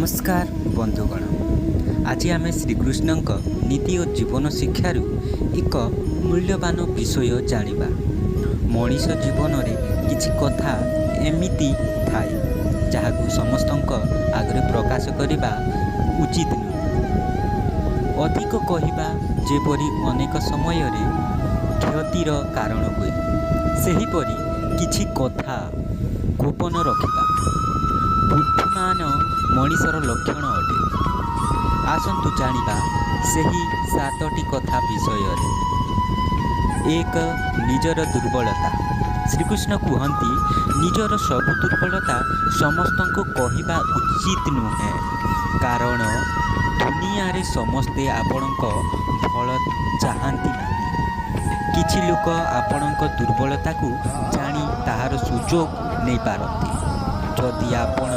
ନମସ୍କାର ବନ୍ଧୁଗଣ, ଆଜି ଆମେ ଶ୍ରୀକୃଷ୍ଣଙ୍କ ନୀତି ଓ ଜୀବନ ଶିକ୍ଷାରୁ ଏକ ମୂଲ୍ୟବାନ ବିଷୟ ଜାଣିବା। ମଣିଷ ଜୀବନରେ କିଛି କଥା ଏମିତି ଥାଏ, ଯାହାକୁ ସମସ୍ତଙ୍କ ଆଗରେ ପ୍ରକାଶ କରିବା ଉଚିତ ନୁହେଁ। ଅଧିକ କହିବା ଯେପରି ଅନେକ ସମୟରେ କ୍ଷତିର କାରଣ ହୁଏ, ସେହିପରି କିଛି କଥା ଗୋପନ ରଖିବା ବୁଦ୍ଧିମାନ ମଣିଷର ଲକ୍ଷଣ ଅଟେ। ଆସନ୍ତୁ ଜାଣିବା ସେହି ସାତଟି କଥା ବିଷୟରେ। 1. ନିଜର ଦୁର୍ବଳତା। ଶ୍ରୀକୃଷ୍ଣ କୁହନ୍ତି, ନିଜର ସବୁ ଦୁର୍ବଳତା ସମସ୍ତଙ୍କୁ କହିବା ଉଚିତ ନୁହେଁ, କାରଣ ଦୁନିଆରେ ସମସ୍ତେ ଆପଣଙ୍କ ଭଲ ଚାହାନ୍ତି ନାହିଁ। କିଛି ଲୋକ ଆପଣଙ୍କ ଦୁର୍ବଳତାକୁ ଜାଣି ତାହାର ସୁଯୋଗ ନେଇପାରନ୍ତି। ଯଦି ଆପଣ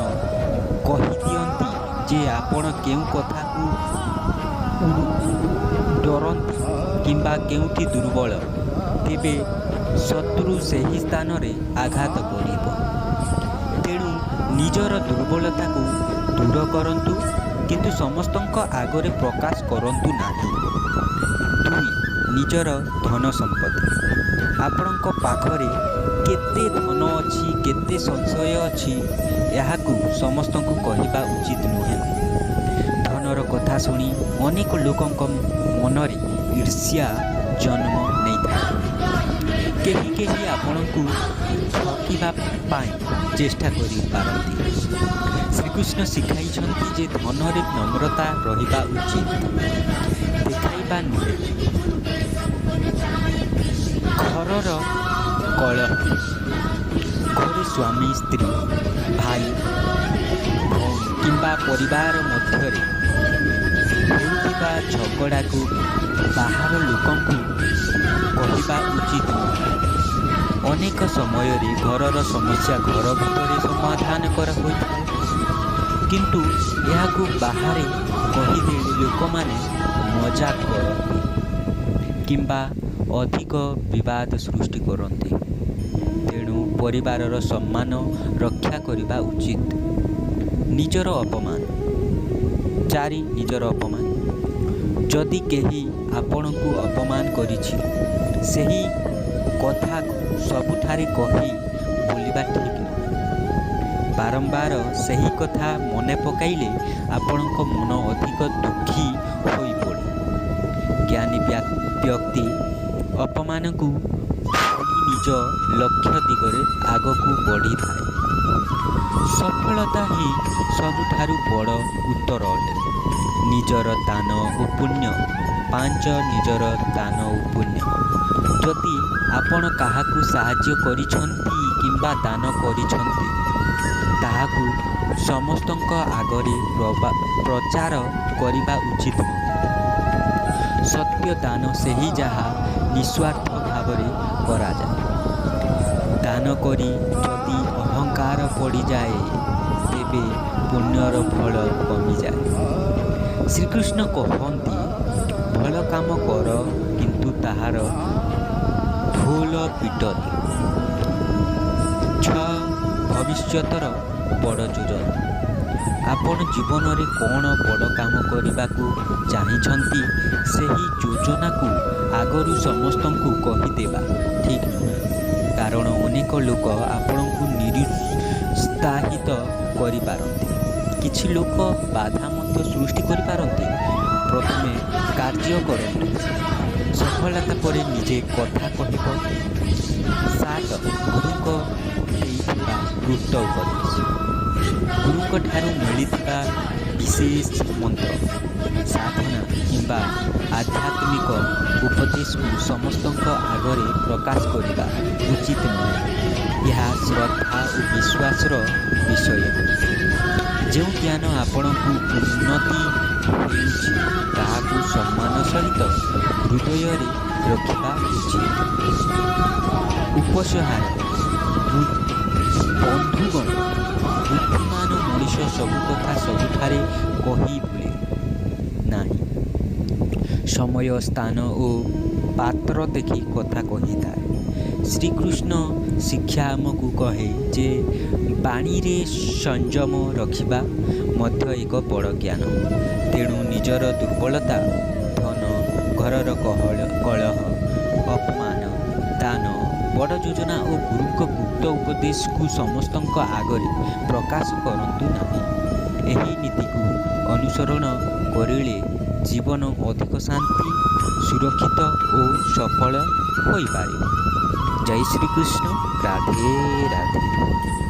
କହିଦିଅନ୍ତି ଯେ ଆପଣ କେଉଁ କଥାକୁ ଡରନ୍ତି କିମ୍ବା କେଉଁଠି ଦୁର୍ବଳ, ତେବେ ଶତ୍ରୁ ସେହି ସ୍ଥାନରେ ଆଘାତ କରିବ। ତେଣୁ ନିଜର ଦୁର୍ବଳତାକୁ ଦୂର କରନ୍ତୁ, କିନ୍ତୁ ସମସ୍ତଙ୍କ ଆଗରେ ପ୍ରକାଶ କରନ୍ତୁ ନାହିଁ। 2. ନିଜର ଧନ ସମ୍ପତ୍ତି। ଆପଣଙ୍କ ପାଖରେ କେତେ ଧନ ଅଛି, କେତେ ସଞ୍ଚୟ ଅଛି, ଏହାକୁ ସମସ୍ତଙ୍କୁ କହିବା ଉଚିତ ନୁହେଁ। ଧନର କଥା ଶୁଣି ଅନେକ ଲୋକଙ୍କ ମନରେ ଈର୍ଷା ଜନ୍ମ ନେଇଥାଏ। କେହି କେହି ଆପଣଙ୍କୁ ଠକିବା ପାଇଁ ଚେଷ୍ଟା କରିପାରନ୍ତି। ଶ୍ରୀକୃଷ୍ଣ ଶିଖାଇଛନ୍ତି ଯେ ଧନରେ ନମ୍ରତା ରହିବା ଉଚିତ, ଦେଖାଇବା ନୁହେଁ। ଘରର କଳହ। ଘରେ ସ୍ୱାମୀ, ସ୍ତ୍ରୀ, ଭାଇ ଭଉଣୀ କିମ୍ବା ପରିବାର ମଧ୍ୟରେ ହେଉଥିବା ଝଗଡ଼ାକୁ ବାହାର ଲୋକଙ୍କୁ କହିବା ଉଚିତ ନୁହେଁ। ଅନେକ ସମୟରେ ଘରର ସମସ୍ୟା ଘର ଭିତରେ ସମାଧାନ କରା ହୋଇଥାଏ, କିନ୍ତୁ ଏହାକୁ ବାହାରେ କହିଦେଲେ ଲୋକମାନେ ମଜାକ କରନ୍ତି କିମ୍ବା ଅଧିକ ବିବାଦ ସୃଷ୍ଟି କରନ୍ତି। ତେଣୁ ପରିବାରର ସମ୍ମାନ ରକ୍ଷା କରିବା ଉଚିତ। ନିଜର ଅପମାନ। 4. ନିଜର ଅପମାନ। ଯଦି କେହି ଆପଣଙ୍କୁ ଅପମାନ କରିଛି, ସେହି କଥାକୁ ସବୁଠାରେ କହି ବୁଲିବା ଠିକ୍ ନୁହେଁ। ବାରମ୍ବାର ସେହି କଥା ମନେ ପକାଇଲେ ଆପଣଙ୍କ ମନ ଅଧିକ ଦୁଃଖୀ ହୋଇପଡ଼େ। ଜ୍ଞାନୀ ବ୍ୟକ୍ତି ଅପମାନକୁ ଭୁଲି ନିଜ ଲକ୍ଷ୍ୟ ଦିଗରେ ଆଗକୁ ବଢ଼ିଥାଏ। ସଫଳତା ହିଁ ସବୁଠାରୁ ବଡ଼ ଉତ୍ତର ଅଟେ। ନିଜର ଦାନ ଓ ପୁଣ୍ୟ। 5. ନିଜର ଦାନ ଓ ପୁଣ୍ୟ। ଯଦି ଆପଣ କାହାକୁ ସାହାଯ୍ୟ କରିଛନ୍ତି କିମ୍ବା ଦାନ କରିଛନ୍ତି, ତାହାକୁ ସମସ୍ତଙ୍କ ଆଗରେ ପ୍ରଚାର କରିବା ଉଚିତ ନୁହେଁ। ସତ୍ୟ ଦାନ ସେହି ଯାହା ନିସ୍ୱାର୍ଥ ଭାବରେ କରାଯାଏ। ଦାନ କରି ଯଦି ଅହଙ୍କାର ପଡ଼ିଯାଏ, ତେବେ ପୁଣ୍ୟର ଫଳ କମିଯାଏ। ଶ୍ରୀକୃଷ୍ଣ କହନ୍ତି, ଭଲ କାମ କର, କିନ୍ତୁ ତାହାର ଢୋଲ ପିଟନି। 6. ଭବିଷ୍ୟତର ବଡ଼ ଯୋଜନା। ଆପଣ ଜୀବନରେ କ'ଣ ବଡ଼ କାମ କରିବାକୁ ଚାହିଁଛନ୍ତି, ସେହି ଯୋଜନାକୁ ଆଗରୁ ସମସ୍ତଙ୍କୁ କହିଦେବା ଠିକ୍ ନୁହେଁ, କାରଣ ଅନେକ ଲୋକ ଆପଣଙ୍କୁ ନିରୁତ୍ସାହିତ କରିପାରନ୍ତି। କିଛି ଲୋକ ବାଧା ମଧ୍ୟ ସୃଷ୍ଟି କରିପାରନ୍ତି। ପ୍ରଥମେ କାର୍ଯ୍ୟ କରନ୍ତୁ, ସଫଳତା ପରେ ନିଜେ କଥା କହିବ। 7. ଗୁରୁଙ୍କ ଦେଇଥିବା ଗୁପ୍ତ ଉପଦେଶ। ଗୁରୁଙ୍କ ଠାରୁ ମିଳିଥିବା ବିଶେଷ ମନ୍ତ୍ର, ସାଧନା କିମ୍ବା ଆଧ୍ୟାତ୍ମିକ ଉପଦେଶକୁ ସମସ୍ତଙ୍କ ଆଗରେ ପ୍ରକାଶ କରିବା ଉଚିତ ନୁହେଁ। ଏହା ଶ୍ରଦ୍ଧା ଓ ବିଶ୍ୱାସର ବିଷୟ। ଯେଉଁ ଜ୍ଞାନ ଆପଣଙ୍କୁ ଉନ୍ନତି ହେଉଛି, ତାହାକୁ ସମ୍ମାନ ସହିତ ହୃଦୟରେ ରଖିବା ଉଚିତ। ଉପସଂହାର। ବନ୍ଧୁଗଣ, ବୁଦ୍ଧିମାନ ମଣିଷ ସବୁ କଥା ସବୁଠାରେ କହି ବୁଲେ ନାହିଁ। ସମୟ, ସ୍ଥାନ ଓ ପାତ୍ର ଦେଖି କଥା କହିଥାଏ। ଶ୍ରୀକୃଷ୍ଣ ଶିକ୍ଷା ଆମକୁ କହେ ଯେ ବାଣୀରେ ସଂଯମ ରଖିବା, ମଧ୍ୟ ଏକ ବଡ଼ ଜ୍ଞାନ। ତେଣୁ ନିଜର ଦୁର୍ବଳତା, ଧନ, ଘରର କଳହ, ଅପମାନ, ଦାନ, ବଡ଼ ଯୋଜନା ଓ ଗୁରୁଙ୍କ ଗୁପ୍ତ ଉପଦେଶକୁ ସମସ୍ତଙ୍କ ଆଗରେ ପ୍ରକାଶ କରନ୍ତୁ ନାହିଁ। ଏହି ନୀତିକୁ ଅନୁସରଣ କରିଲେ ଜୀବନ ଅଧିକ ଶାନ୍ତି, ସୁରକ୍ଷିତ ଓ ସଫଳ ହୋଇପାରିବ। ଜୟ ଶ୍ରୀକୃଷ୍ଣ, ରାଧେ ରାଧେ।